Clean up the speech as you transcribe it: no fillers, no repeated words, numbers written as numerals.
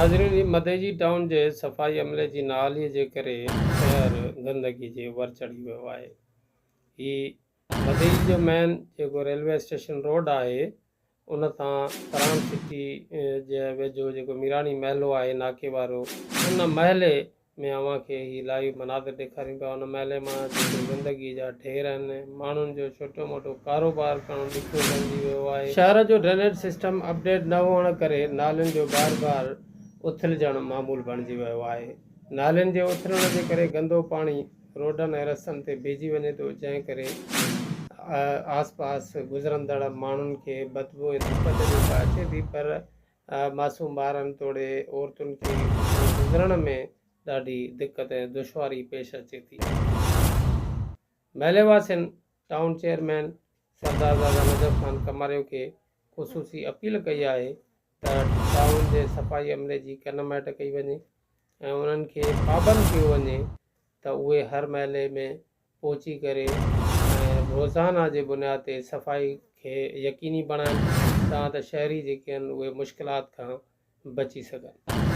ناظرين هي مدئجي ٽائون جي صفائي عملي جي نااهلي جي ڪري شهر گندگي جي ور چڙهي ويو آهي. هي مدئجي جو مين جيڪو ريلوي اسٽيشن روڊ آهي ان تان پران سٽي جي ويجهو جيڪو ميراڻي محلو آهي ناڪي وارو ان محلي ۾ اوهان کي هي لائيو مناظر ڏيکاريون پيا ان محلي مان جيڪي گندگي جا ڍير آهن ماڻهن جو ڇوٽو موٽو ڪاروبار ڪرڻ ڏکيو بڻجي ويو آهي. شهر جو ڊرينيج سسٽم اپڊيٽ نه هئڻ ڪري نالين جو بار بار اٿلجڻ معمول بڻجي ويو آهي نالين جي اٿلڻ جي ڪري گندو پاڻي روڊن ۽ رستن تي بيهجي وڃي ٿو جنهن ڪري آس پاس گذرندڙ ماڻهن کي بدبو ۽ دقت جيڪا اچي ٿي پر معصوم ٻارن توڙي عورتن کي گذرڻ ۾ ڏاڍي دقت ۽ دشواري پيش اچي ٿي. محلي واسين ٽائون چيئرمين سردارزاده نجف خان ڪماريو کي خصوصي اپيل ڪئي آهي ته ٽائون جي صفائي عملي جي ڪن مهٽ ڪئي وڃي ۽ انهن کي پابند ڪيو وڃي ته اهي هر محلي ۾ پهچي ڪري ۽ روزانه جي بنياد تي صفائي کي يقيني بڻائن تان ته شهري جيڪي آهن اهي مشڪلات کان بچي سگهن.